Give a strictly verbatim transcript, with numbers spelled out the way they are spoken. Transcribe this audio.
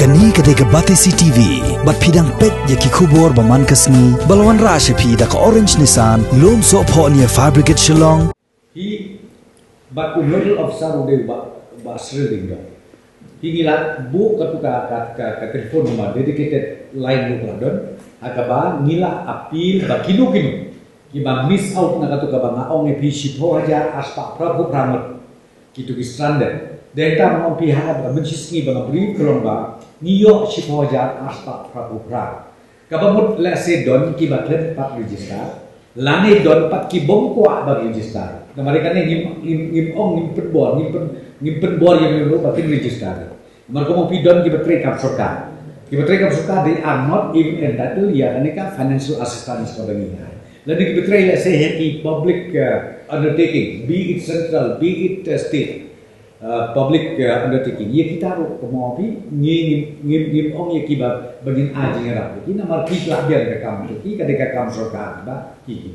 Kane ka dei ka Batesi T V, bad phi dang peit ïa ki khubor ba man ka sngi, ba la wanrah sha phi da ka Orange Nissan, Lumsohphoh near Fire Brigade Shillong. Hi bad u nodal officer u dei u bah, bah Sri Lyngdoh. Hi ngi la buh katu ka, ka, ka, ka telephone number dedicated line ruh ka la don. Ha kaba ngi la appeal ba kino kino kiba miss out na katu kaba nga ong ïa phi shiphew hajar arspah phraphew phra ngut. Kitu ki stranded. Dei tang ong phi ha ba mynshisngi ba nga brief ka long ba ngi ïoh shiphew hajar arspah phraphew phra. Kaba mut lehse don kiba khlem pat register, lane don pat ki bym kwah ban register. Namar kane ngim, ngim, ngim ong, ngim pynbor, ngim pyn, ngim pynbor ïa ngi ruh ba kin register. Namar kumno phi don kiba trei kam sorkar. Kiba trei kam sorkar, they are not even entitled ïa kane ka financial assistance kaba ngi ai. Lane kiba trei lehse ha ki public, uh, undertaking, be it central, be it, uh, state, uh, public, uh, undertaking. Ïa kita ruh kumno phi ngi, ngim, ngim, ngim ong ïa kiba ba ngin ai jingïarap. Ki namar ki lah biang ka kam tu, ki ka dei ka kam sorkar ba ki, ki.